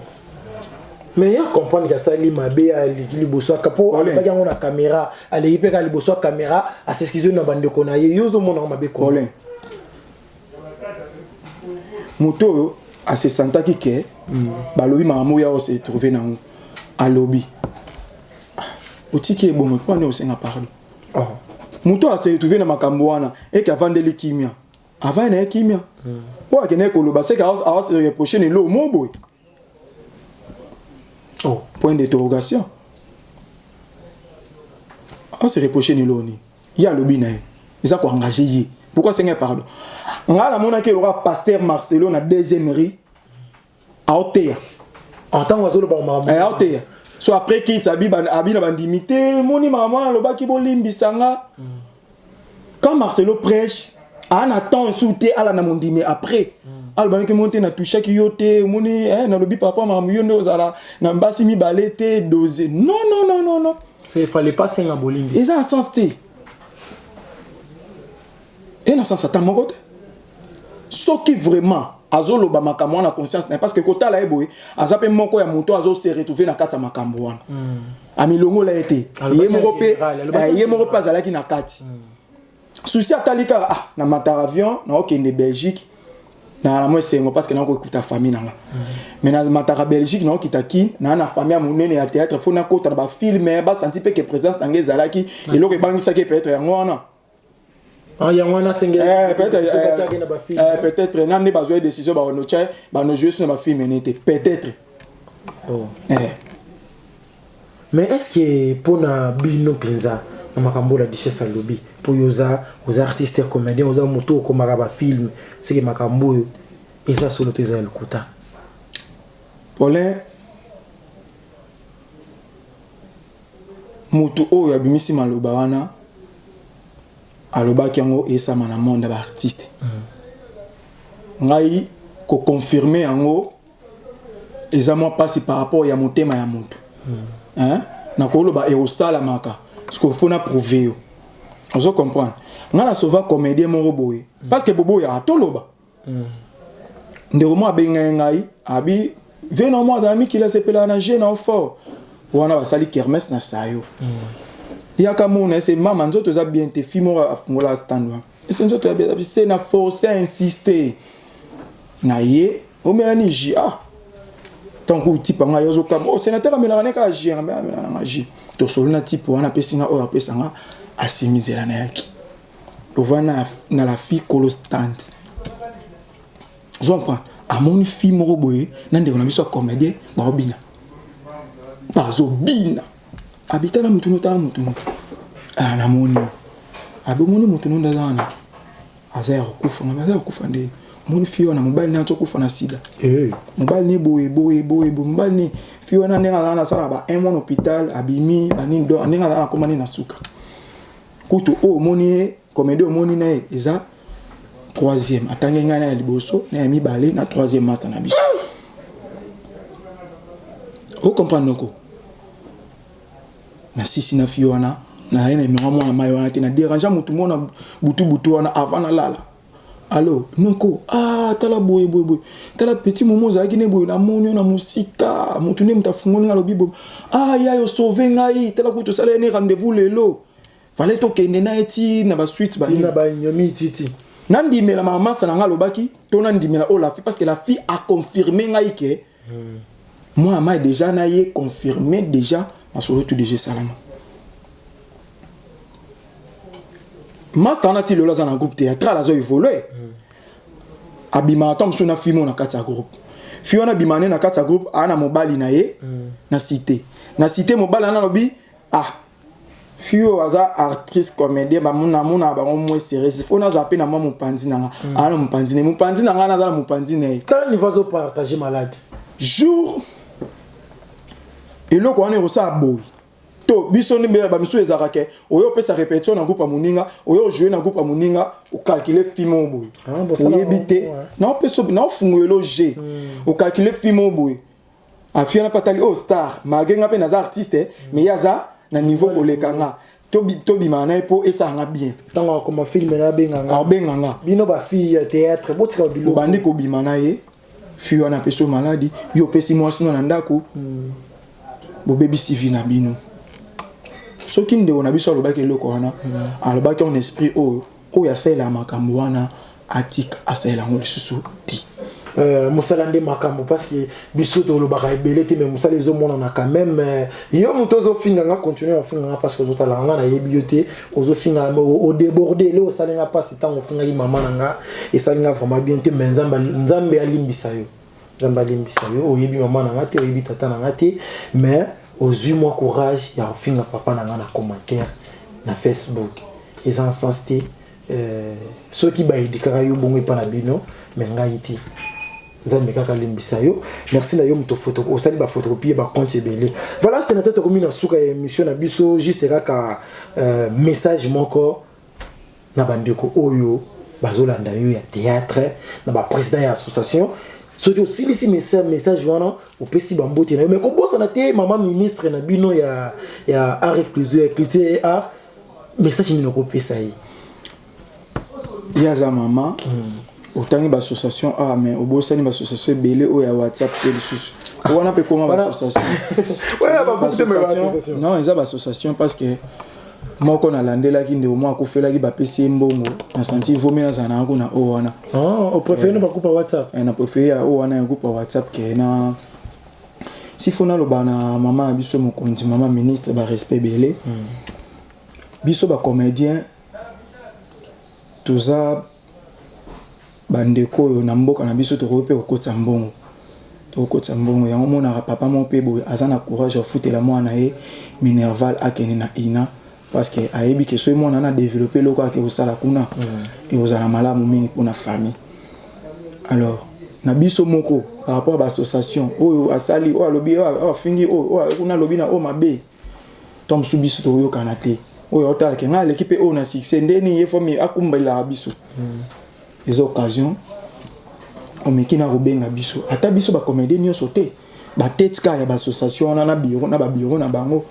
mais ya comprendre ke asali mabe, aleki liboso aka mpo
Olé.
alobaki yango na caméra, aleki mpe kaka liboso ya caméra, as'excuse na bandeko na ye. Yo ozomonaka mabe koma?
Problème, moto oyo asesantaki ke balobi makambo oyo ose trouve nango, alobi: "Ah, otiki ebongo mpo ane osenga pardon."
Oh.
Moto ase retrouve na makambo wana, eke avandeli kimia, avandi na ye kimia, oyo akendeki koloba seke aose reproche na eloko mo boye.
Oh.
Point d'interrogation. On se reproche nelo nini? Ye alobi na ye eza koengage ye, pourquoi asenga pardon? Ngai namonaki eloka pasteur Marcelo na deuxième rue aoteya.
Ntango azoloba makambo.
Aoteya so après kit abi na bandimi te, moni makambo wana alobaki, bolimbisa nga. Quand Marcelo prêche, aa na temps esu te, ala na mondimi après alobaki moni te, natouchaki yo te, omoni nalobi papa makambo yo nde ozala na mbasi mibale te dose. Non, non, non, non, non.
Il fallait pas senga bolimbisi.
Eza na sens te, e na sens ata moko te. Soki vraiment azoloba makambo wana conscience na ye, parce que kotala ye boye, aza mpe moko ya moto azose retrouve na kati ya makambo wana, amilongola ye te. Ye moko mpe, ye moko mpe azalaki na kati. Susi atali kaka, ah, na matara avion naokende Belgique na na mwa esengo parce que nakokuta famille na nga. Mais na mataka Belgique, naokita Kine na famille ya monene ya théâtre, faut nakota na bafilm, basanti mpe ke présence na ngai ezalaki eloko ebangisaki peut-être yango wana.
Yango wana.
Peut-être na nde bazwa décision, banotya banojouer so na bafilm ne te peut-être.
Oh. Mais est ce que mpona bino mpenza na makambo la Duchesse alobi, mpo yo oza artiste comédien, oza moto okomaka bafilm, seke makambo oyo eza solo to eza ya lokuta?
Paulin, motu oyo abimisi maloba wana, alobaki yango esama na monde ya baartiste. Ngai koconfirme yango eza mwa mpasi par rapport ya motema ya motu. Hein? Nakoloba ekosalamaka parce que faut na prouver yo, ozo comprendre. Ngai na sauva comédien moko boye parce que boboyaka toloba. Ndeko moko abengai ngai, abi ve na mo azala mikili, asepelaka na jeu na fort wana, basali kermesse na sayo. Yaka mona ese mama nzoto eza bien te. Fi moko afungola stand wana, ese nzoto ya bien se na force insiste na ye, omelani jus. Ah, ntango type anga yo ozokamba, oh, sénateur amelaka ne kaka jus, amelaka nanga jus. Tosoli na type wana, apesi nga oyo apesa nga, asimi nzela na yaki tovanda na la fille kolo stand. Ozo comprendre, amoni fille moko boye na ndeko na biso ya comédien baobina, bazobina. Abi tala mutu no, tala mutu no. Ah, namoni abi omoni mutu no nde aza wana, aza ya kokufa. Nga aza ya kokufa nde omoni fille wana, mobali ne azokufa na sida. Mobali ne boye boye boye boye, mobali ne fille wana ndenge azala nasalaka ba un mois na hôpital, abimi banini, donc ndenge azala nakoma nde na suka. Kutu oyo omoni ye comédie, omoni na ye eza troisième, atangi ngai na ya liboso na ya mibale na troisième master na biso. Ocomprendre noko na sisi na fille wana na ye na emenga mwana mai wana te na dérange motu mona butu butu wana avant nalala. Allo noko, ah, tala boye boye boye, tala petit momo ozalaki ne boye, namoni yo na mosika, motu nde moto afungoli ngai, alobi boye, ah, ya yo sauve ngai, tala kutu tosala ye ne rendez-vous lelo, fallait tokende na ye ti na basuite.
Na banyomi titi.
Nandimela mamasa na ngai alobaki to nandimela oyo la fille, parce que la fille a confirmé ngai ke mwana mai déjà na ye confirmé déjà, masolo tout déjà esalama. Master wana ti lelo aza na groupe théâtral, azo évolue, abimaka ta mosusu na fille moko na kati ya groupe. Fille wana abima ne na kati ya groupe, aa na mobali na ye na cité, na cité. Mobali wana alobi, ah, fille oyo aza actrice comédien, bamona bango moins sérieuse, faut nazala mpe na mwa mopanzi na nga. Aa na mopanzi na ye, mopanzi na nga naza na mopanzi na ye.
Tala niveau azopartage malade.
Jour eloko wana ekosala boye to biso nde bamisusu ezalaka ke oyo opesa répétition na groupe ya moninga, oyo ojoue na groupe ya moninga, ocalcule film oyo boye, oyebi te, naopesa naofungolela g, ocalcule film oyo boye. Afia na patali oyo star, malgré nga mpe naza artiste, mais ye aza na niveau koleka nga, tobimaka na ye mpo esalanga bien.
Ntango akoma film na abenganga.
Abenga nga.
Bino bafille ya théâtre, botika biloko.
Obandi kobima na ye, fille wana apesi yo maladi, yo opesi mwasi no na ndako, bobebisi vie na bino. Soki ndeko na biso alobaki eloko wana, alobaki en esprit oyo oyo asalelaka makambo wana, atika, asalela yango lisusu te.
Mosala nde makambo, parce que biso tolobaka ebele te, mais mosala ezomonana quand même. Yo moto ozofinga nga, continue ofinga nga, parce que ozotalaka nga, nayebi yo te. Ozofinga, odéborde ele, osali nga mpasi. Ntango ofingaki mama na nga, esali nga vraiment bien te, mais Nzambe, Nzambe alimbisa yo, Nzambe alimbisa yo. Oyebi mama na nga te, oyebi tata na nga te, mais ozwi mwa courage ya kofinga papa na nga na commentaire. Na Facebook eza na sens te. Soki baéduquaka yo bongo epa na bino, mais ngai te. Nzambe kaka alimbisa yo. Merci na yo moto photo osali baphotocopie, bacompte ebele. Voilà, sénateur, tokomi na suka ya émission na biso. Juste kaka message moko na bandeko oyo bazolanda yo ya théâtre, na baprésident ya association. Soki osilisi message wana, opesi bambote na yo, mais kobosana te mama ministre na bino ya art et culture et art. Message nini okopesa ye?
Ye aza mama. Otangi baassociation a, mais obosani baassociation ebele oyo ya WhatsApp te. Lisusu wana mpe koma baassociation. Non, eza baassociation parce que moko nalandelaki ndeko moko akufelaki, bapesi ye mbongo na santi vomi nazala na kuna oyo wana.
Opréféré no bagroupe ya WhatsApp?
Na préféré ya oyo wana ya groupe ya WhatsApp ke na sifo. Naloba na mama na biso mokonzi, mama ministre, barespect ebele. Biso bacomédien toza bandeko oyo na mboka na biso tokoki mpe kokotisa mbongo, tokokotisa mbongo yango. Omonaka papa moko mpe boye aza na courage afutela mwana ye minerval akende na ina, parce que ayebi ke soki mwana na développe eloko ake kosala kuna, ekozala malamu mingi mpona famille. Alors na biso moko, par rapport à baassociation oyo asali, oyo alobi, oyo afingi, oyo kuna alobi na oyo mabe to mosusu, biso tokoyokana te. Oyo aotalaka ngai aleki mpe oyo na succès ndeni ye fomi akumbelaka biso. Eza occasion omeki na kobenga biso, ata biso bacomédien nyonso te, batete kaka ya baassociation wana na bureau, na babureau na bango.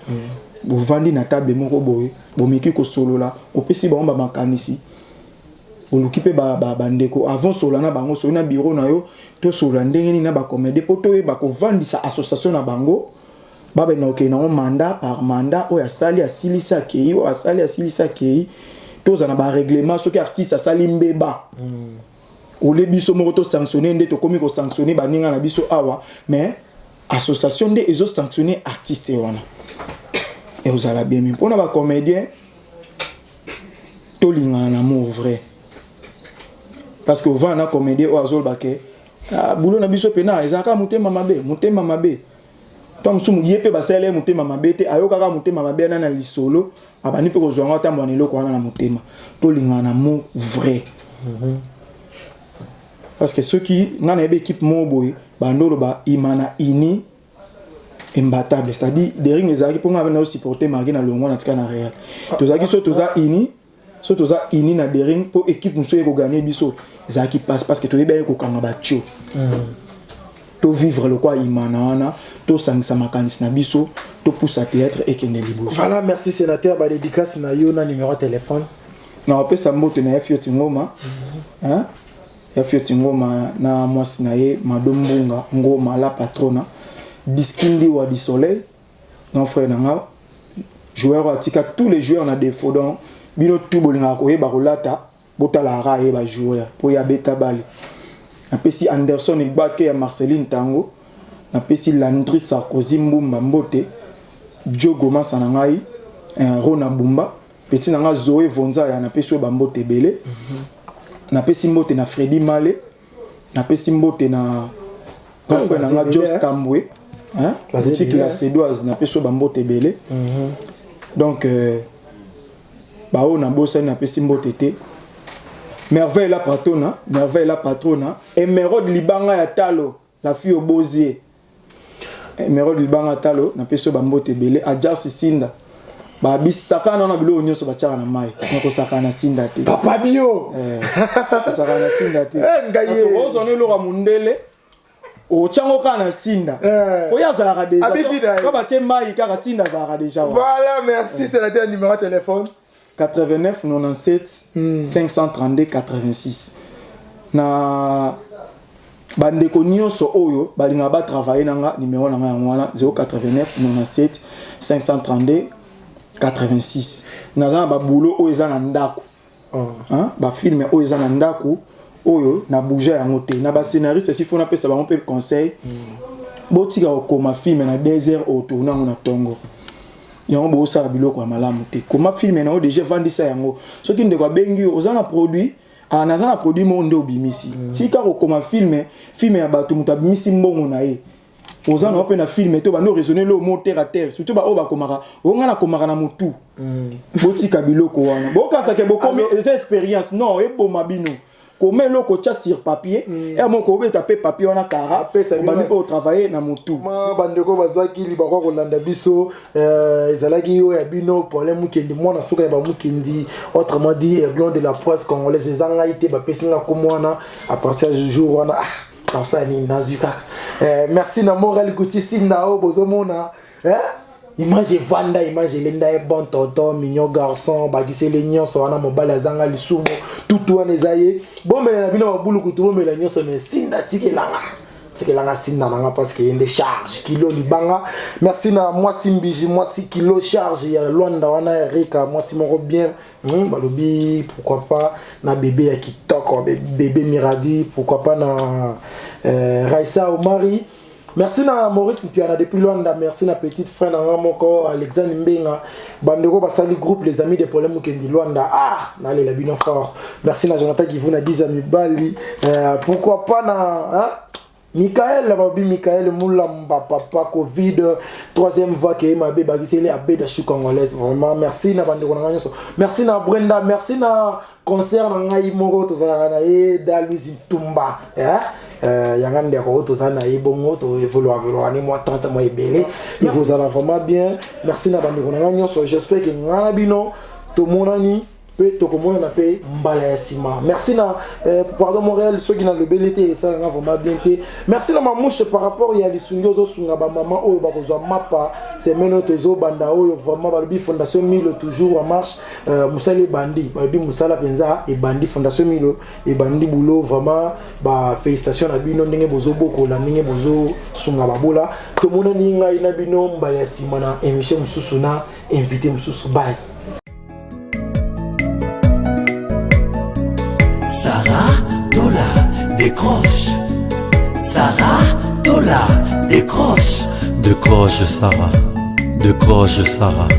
Bovandi na table moko boye, bomeki kosolola, opesi bango bamakanisi, oluki mpe bandeko avant solola na bango. Soki na bureau na yo, tosolola ndenge nini na bacomédien mpo toyeba kovandisa association na bango, babenda kokende nango mandat par mandat. Oyo asali asilisi akei, oyo asali asilisi akei. Toza na barèglement. Soki artiste asali mbeba, ole biso moko tosanctionne nde tokomi kosanctionne baninga na biso awa, mais association nde ezosanctionne artiste wana, ekozala bien. Mais mpona bacomédien, tolingana na amour vrai, parce que ovanda na comédien oyo azoloba ke ah, bulo na biso mpena ezalaka motema mabe, motema mabe to mosusu. Ye mpe basaleli ye motema mabe te, ayokaka motema mabe wana na lisolo, abandi mpe kozwa yango, atambola na eloko wana na motema. Tolingana na amour vrai, parce que soki ngai nayebi équipe moko boye, bando oloba Imana uni imbattable, c'est-à-dire Daring ezalaki mpo ngai naosupporte marke na longwa na tika na Real. Tozalaki so toza uni, so toza uni na Daring mpo équipe mosusu ekoganye biso, ezalaki passe, parce que toyebi aye kokanga batio. Tovivre lokwa Imana wana, tosangisa makanisi na biso, topusa théâtre ekende liboso.
Voilà, merci sénateur. Badédicace na yo na numéro ya téléphone.
Na kopesa mbote na ye Fioti Ngoma, hein? Ya Fioti Ngoma na mwasi na ye Mado Mbunga Ngoma, la patrona Diskindi wa du Soleil, non, frère na nga joueur oyo atika tous les joueurs na défaut. Donc bino tu bolingaka koyeba kolata, botalaka ayeba joueur mpo ye abeta bale. Napesi Anderson Egbake ya Marceline Tango, napesi Landry Sarkozy Mbumba mbote, Jogo Masa na ngai, Rona Bumba, petit na nga Zoe Vonzaya, napesi oyo bambote ebele. Napesi mbote na Fredi Male, napesi mbote na grand frère na nga Jos Tambwe, hein, boutique La Cédoise, napesi oyo bambote ebele. Donc baoyo nabosani, napesi mbote te. Merveille la patrona, Merveille la patrona, Emerode Libanga ya Talo, la fille obozie, Emerode Libanga ya Talo, napesi oyo bambote ebele. Ajar Sisinda, babisaka na biloko nyonso batiaka na mai, nakosaka na sinda te.
Papa bio.
Kosaka na sinda te. Ozwana eloko ya mondele, otyango kaka na sinda, oyo azalaka déjà ka batie mai kaka, sinda azalaka déjà.
Voilà, merci sénateur. Numéro téléphone?
89 97 532 86. Na bandeko nyonso oyo balingaka batravaille na nga, numéro na nga yango wana, 089 97 532 86. Naza na babulo oyo eza na ndako, bafilme oyo eza na ndako oyo na bouge yango te. Na bascénariste esi fo napesa bango mpe conseil: botika kokoma film na 2 heures, oyo tourne yango na ntongo, yango bosala biloko ya malamu te. Koma film na yo déjà, evandisa yango. Soki ndeko abengi yo, oza na produit, ah, naza na produit moko nde obimisi. Tika kokoma film, film ya bato, moto abimisi mbongo na ye. Oza na mpe na film te, obandi oraisonner lo mo terre à terre, surtout baoyo bakomaka oyo ngai nakomaka na motu. Botika biloko wana, bokasake bokomi, eza expérience non eboma bino. Koma eloko, tia sur papier e moko, obeta mpe papier wana kara.
Apesa bino.
Obandi mpe otravaille na motu.
Ma bandeko bazwaki libakwa kolanda biso, ezalaki oyo ya bino Paulin Mukendi, mwana suka ya bamukendi, autrement dit aiglon de la presse congolaise. Eza ngai te bapesi nga kombo wana. À partir du jour wana, ah, nasala nini? Nazwi kaka. Merci na Moral Kuti Sinda oyo bozomona, eh? Image evanda, image elenda ye. Bon tonton, mignon garçon, bakiseli nyonso wana. Mobali azanga lisumu, tutu wana eza ye. Bomela na bino babulukutu, bomela nyonso, mais Sinda tikelanga, tikelanga Sinda nanga, parce que ye nde charge kilo libanga. Merci na mwasi Mbiji, mwasi kilo charge ya Lwanda wana, Erika, mwasi moko bien. Balobi pourquoi pas na bébé ya kitoko, bébé Miradi, pourquoi pas na Raissa Omari. Merci na Maurice Mpiana depuis Luanda. Merci na petite frère na nga moko Alexandre Mbenga. Bandeko basali groupe Les Amis de Paulin Mukendi Luanda, ah, nalela bino fort. Merci na Jonathan Kivuna Diza Mibali, pourquoi pas na, hein? Michael babi, Michael Mulamba, papa Covid, troisième voix ke mabe bakiseli abeda chou congolaise. Vraiment merci na bandeko na nga nyonso. Merci na Brenda, merci na concert na ngai moko tozalaka na ye, da Louise Ntumba, eh? Yanga ndeko oyo toza na ye bongo, toévoluer ni mwa 30 mwa ebele, ekozala vraiment bien. Merci na bandeko na ngai nyonso. J'espère ke ngai na bino tomonani mpe tokomonana mpe mbala ya nsima. Merci na pardon Montréal, soki nalobeli te, esalanga vraiment bien te. Merci na Mamouche par rapport ya lisungi ozosunga bamama oyo bakozwa mapa semaine oyo tozobanda oyo. Vraiment balobi Fondation Milo toujours en marche. Mosala ebandi, balobi mosala mpenza ebandi. Fondation Milo ebandi boulot. Vraiment bafélicitation na bino ndenge bozobokola, ndenge bozosunga babola. Tomonani ngai na bino mbala ya nsima na émission mosusu na invité mosusu. Bye.
Sarah Tola décroche. Sarah Tola décroche.
Décroche Sarah, décroche Sarah.